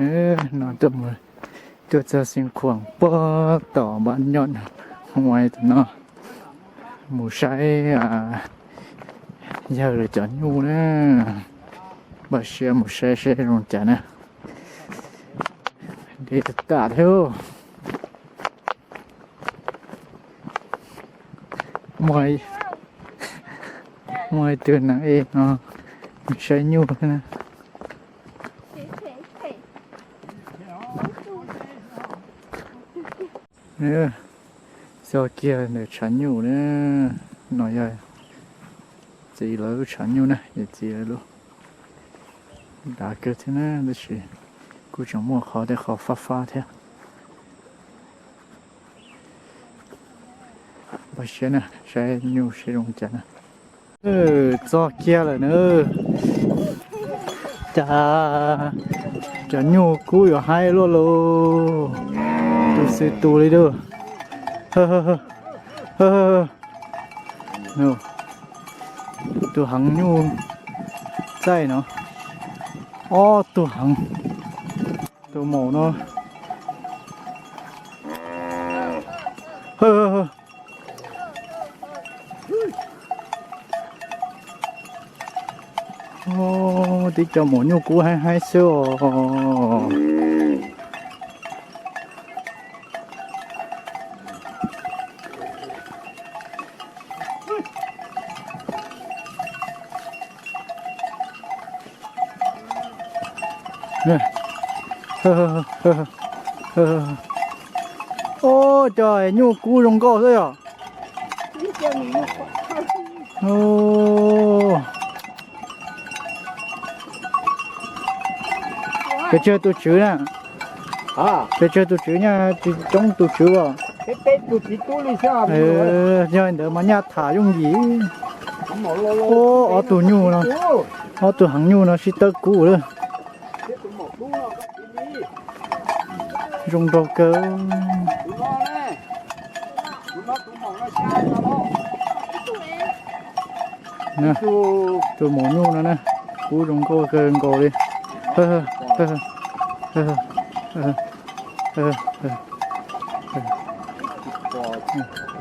No tuaj mus, tuaj txog Xeev Khuam puag tom Npab Nyoj Huais tom no, mus saib yawg lawv cov nyuj na. Npaj siab mus saib seb zoo cas na. Deb tas thiab. Muaj ib tug nas ej no saib nyuj thiab na. Txog kiag ntawm tshav nyuj na. No yog txiv lawv lub tshav nyuj na, yog txiv lawv lub. Dav kawg thiab na, tab sis kuj tseem muaj qhov tej qhov fab fab thiab. Npaj siab na, saib nyuj seb zoo cas na. Txog kiag lawm na. Cas cov nyuj kub yuav haib luaj lauj. Tus xwb tus li lauj. Tus heev nyuj txaij no. Ob tug heev. Tus maum no. Tib co maum nyuj kub haib haib xwb os. Ub, cov nyuj kub zoo nkauj xwb yom. Pes tsawg tus tswv na? Pes tsawg tus tswv, nyaj tsis coob tus tswv os. Yog ntawd mas nyaj tham yooj yim. Ob tug nyuj no, ob tug heev nyuj no sib tawb kub lawm. Zoo nraug kawg. Tus maum nyuj no na, kub zoo nkauj kawg nkaus li.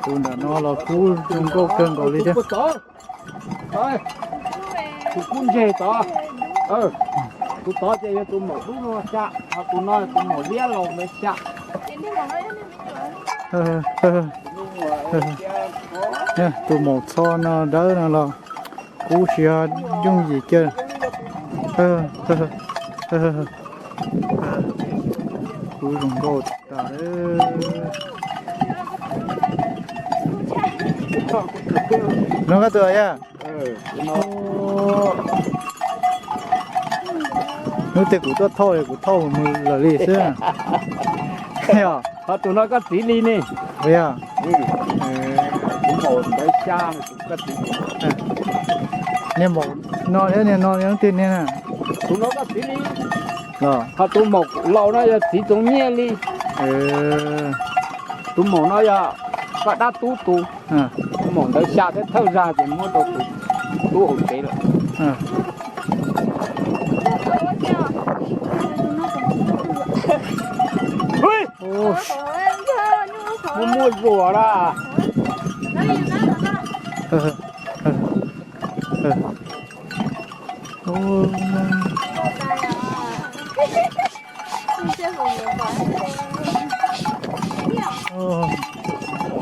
Tus nram no los kub zoo nkauj kawg nkaus li thiab. Tus kub ntseg tod, tus tod ces yog tus maum dub no xya, ho tus no tus maum liab laus ntawd xya. Tus maum txho no dawb no los kub tsis yog yooj yim kiag. Kub zoo nkauj tas. No koj tus yog? Hnub twg kuv tuaj thauj kuv thauj mus lawm li xwb. Ho tus no koj txiv li ne. Yog. Niag maum no thiab niag no yog leej twg niag na? Tus no koj txiv li. Los ho tus maum laus no yog txiv Txoov Nyiaj li. Tus maum no yog koj dab tub tus. Tus maum ntawd xya thiab thawj zag ces muab rau tus tub hauv tsev lawm. Muaj muaj zuas na.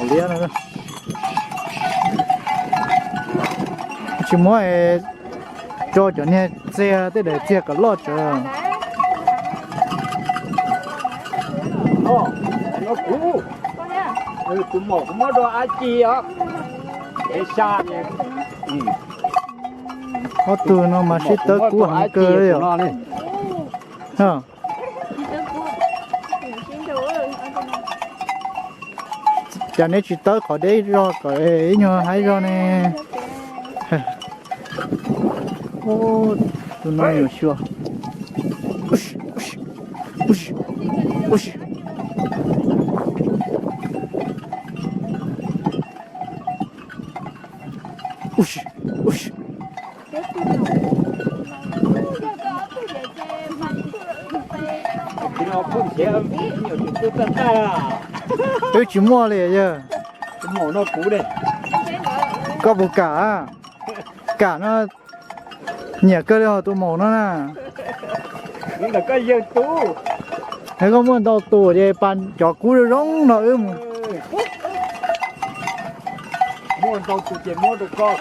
Liab no. Tsis muab tso cov niag txiag, tej daim txiag kom loj tsawv. Tus maum kuv muab rau Ab Ci os. Ob tug no mas sib tawb kub heev kawg li yom. Cas neb tsis tawb qhov deb zog kom ib nyuag haib zog ne? Tus no nyuam xyuas. Wb tsis muaj li yawg. Koj puas kam? Kam no, nyiam kawg li os tus maum no na. Es koj muaj ntau tus ces pas cov kub zoo zoo no wb mus. Muaj ntau tus ces muab rau koj,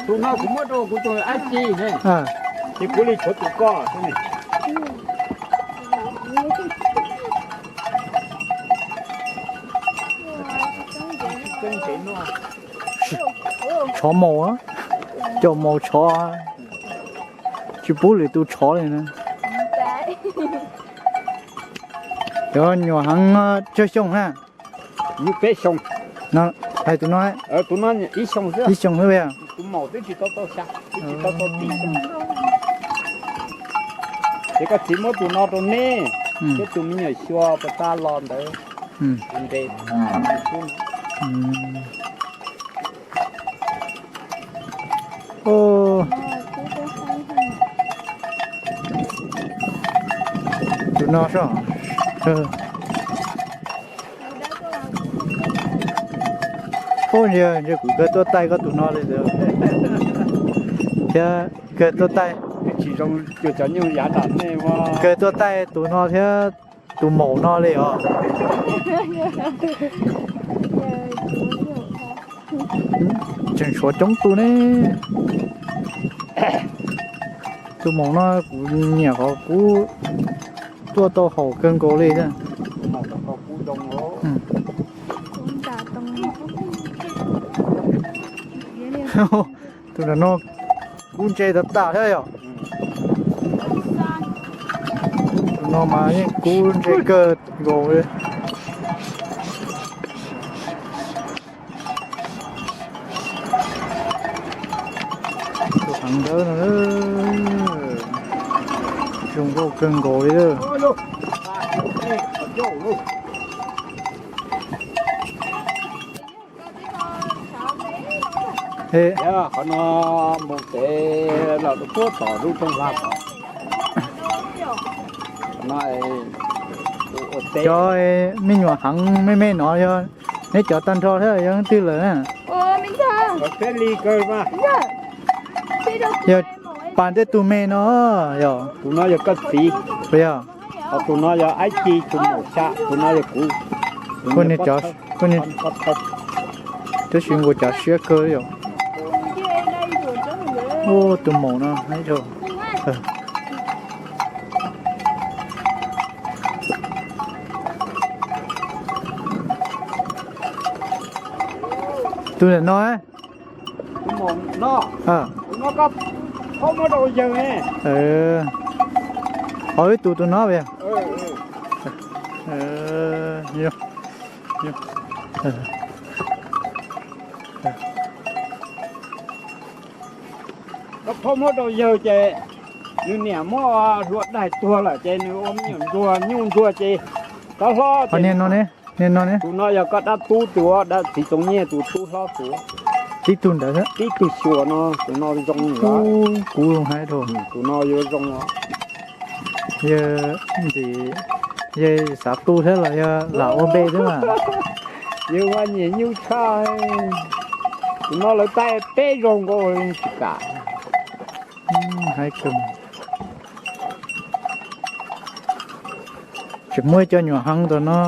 tus no kuv muab rau kuv tus ab tsi ne, ces kuv li tshuav tus koj xwb ne. Tshov maum, cov maum tshov, tsis pub lwm tus tshov li na. Cov nyuam heev no tsawg xyoo na? Peb xyoo. Hais tus no, ib xyoo xwb, ib xyoo xwb. Tus maum twb tsis tau tau xya, twb tsis tau tau ti. Ces koj txiv muab tus no rau neb, thiab tus me nyuam xyuas pas tas los ntawd. Tus no so. Ub, ntshe kuv kawg tuaj taij koj tus no li ntawd thiab. Kawg tuaj taij, tsis zoo cuag cov nyuj yav nram nej, kawg tuaj taij tus no thiab tus maum no li os. Tseem tshuav coob tus ne. Tus maum no kuv nyiam qhov kub tuaj tau haum kawg nkaus li thiab. Tus no kub ntse tas tas thiab yom. Tus no mas yeej kub ntse kawg nkaus li. Tus heev ntawd no, zoo nkauj kawg nkaus li. Qhov no mus pem los rau puag tom lub rooj vag. Cov me nyuam heev me me no yog neb cov tag nrho thiab yog leej twg lawm na? Yog pas tej tug me no yog? Tus no yog koj txiv. Puas yog? Ho tus no yog ab ci tus maum xya, tus no yog kuv. Koj niag cov, tab sis nkaus cav siab kawg li yom. Ub, tus maum no. Tus ntawm no. Ho ib tus tus no. Koj phob muab rau yawg ces nws niam muab hlua daig tuag lawm ces nws ua me nyuam ntsuag nyuj ntsuag ces koj hlob. Niag no ne? Tus no yog koj dab tub tus, dab txiv txoov nyiaj tus tub hlob tus. Tib tug ntawd, tib tug xyuas no, tus no zoo. Kuv hais rau tus no yuav zoo os. Yawg ntxim, yawg xav tu thiab los yog lam ua npe thiab mas. Yawg mas nyiam nyuj tshaj. Tus no lawv taij peb zaug nkaus tsis kam. Hais kawg. Tseem muaj ib co nyuam heev ntawm no.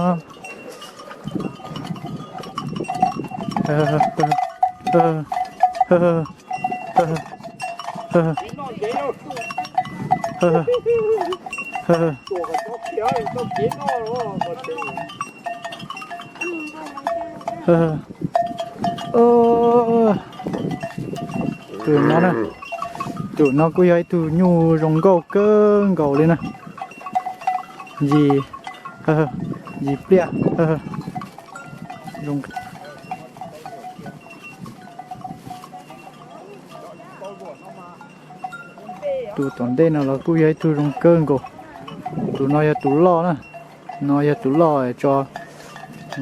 Tus no na, tus no kuj yog ib tug nyuj zoo nkauj kawg nkaus li na. Yim, yim pliaj. Tus tom ntej no los kuj yog ib tug zoo kawg nkaus. Tus no yog tus loj na, no yog tus loj tso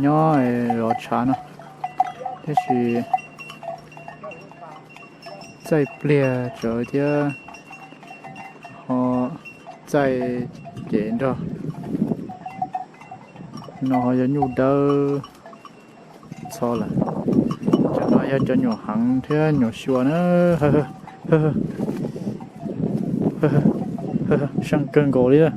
nyob zov tshav no. Tab sis txaij pliag tsawv thiab ho txaij ces nrog. No ho yog nyuj dawb txho lawm. Cov no yog cov nyuam heev thiab nyuam xyuas na. Seej kawg nkaus li na.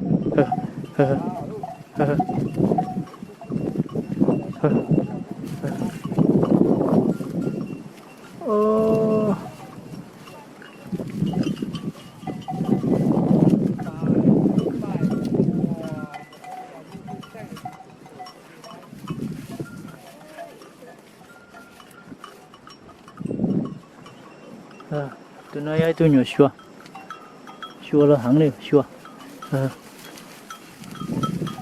Tus no yog ib tug nyuam xyuas, xyuas los heev li xyuas.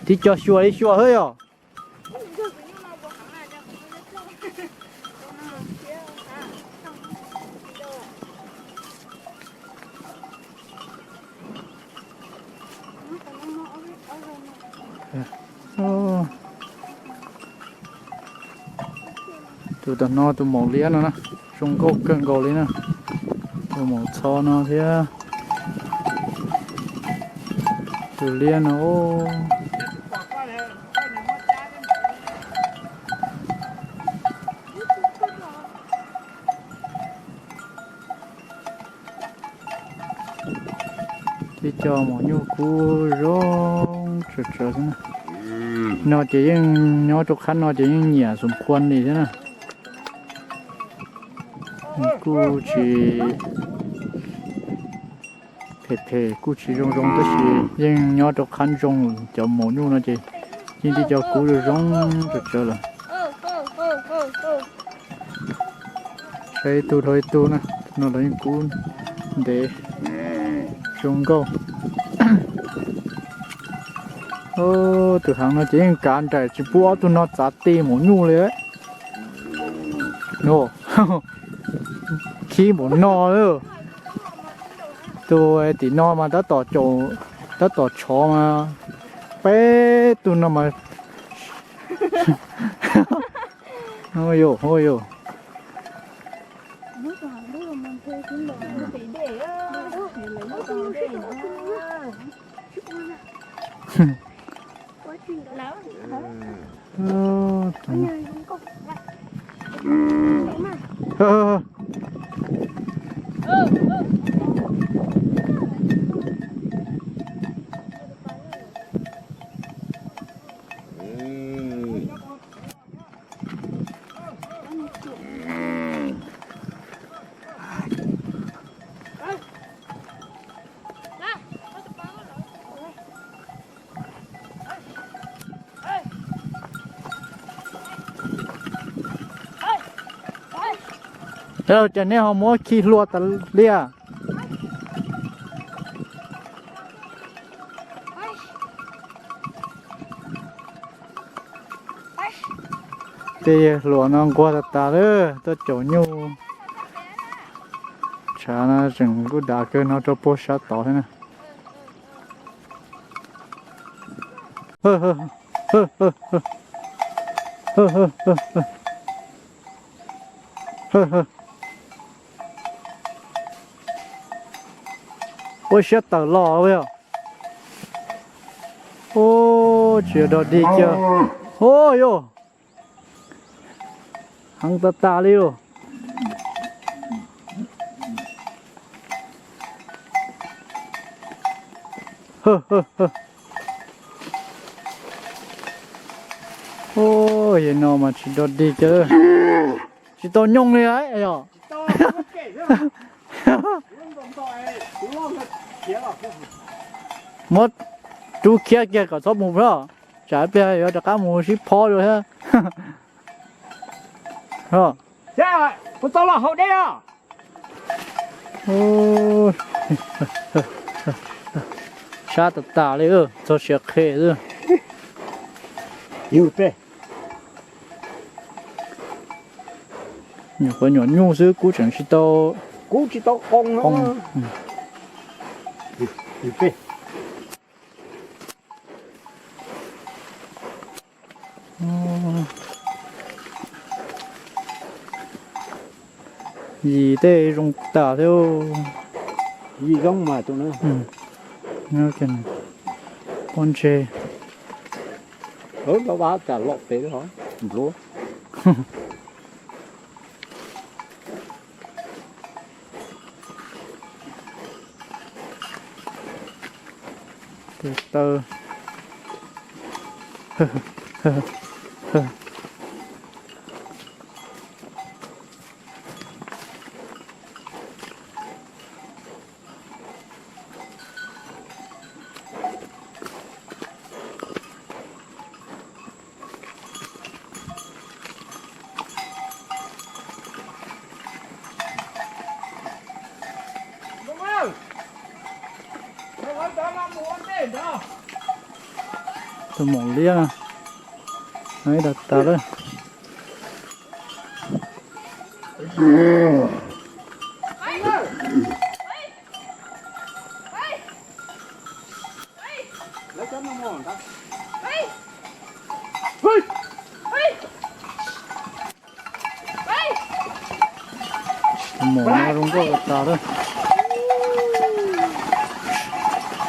Tib co xyuas li xyuas xwb yom. Tus tom no tus maum liab no na, zoo nkauj kawg nkaus li na. Tus maum txho no thiab tus liab no. Tib co maum nyuj kub zoo tsawv tsawv xwb na. No ces yeej nyob rau qhab no ces yeej nyiam xum phuan li thiab na. Kuj tsis phem phem kuj tsis zoo zoo tab sis yeej nyob rau qhab nroog. Cov maum nyuj no ces yeej tib co kub zoo zoo tsawv tsawv lawm. Saib ib tug dhau ib tug na, no los yeej kub ntev zoo nkauj. Tus heev no ces yeej kav nraim tsis pub ob tug no txav ti maum nyuj li. Khib npaum no. Tus tim no mas tab tom caum, tab tom tshov mas peb tug no mas. Hu yus, hu yus. Ces nej ho muab khi hlua tas li as. Tej hluas no nquag tas tas lawm, tuaj caum nyuj. Tshav no tseem kuj dav kawg no rau puag sab tod thiab na. Ua siab tawm los yog. Ub, tsis yog dog dig kiag. Ub yus, heev tas tas li lauj. Ub, yam no mas tsis dog dig kiag, tsis tau nyooj li yog. Muab rub khiab kiag kom txhob mus ploj, tsam ib pliag yuav rov qab mus sib phob dua thiab. Kuv tau los haus dej os. Sab tas tas li, txog siav qhe xwb. Nyuam qhuav nyuam nyuj xwb, kub tseem tsis tau, kub tsis tau qoo. Yim tej zoo tas thiab. Yim zoo mas tus na. Pob ntseg. Ub, nplob vab cas loj pem lawm, nplob. Tes taw. Tus maum liab no, ib dag tas lawm. Tus maum no zoo nkauj tas lawm.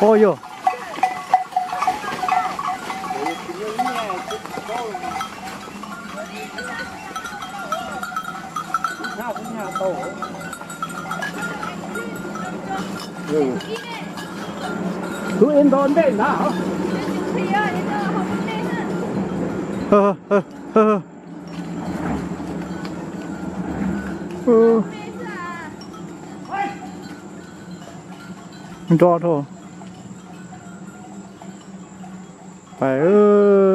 Ua yog. Tus es nto ntej ntag. Nrov dhau. Pais.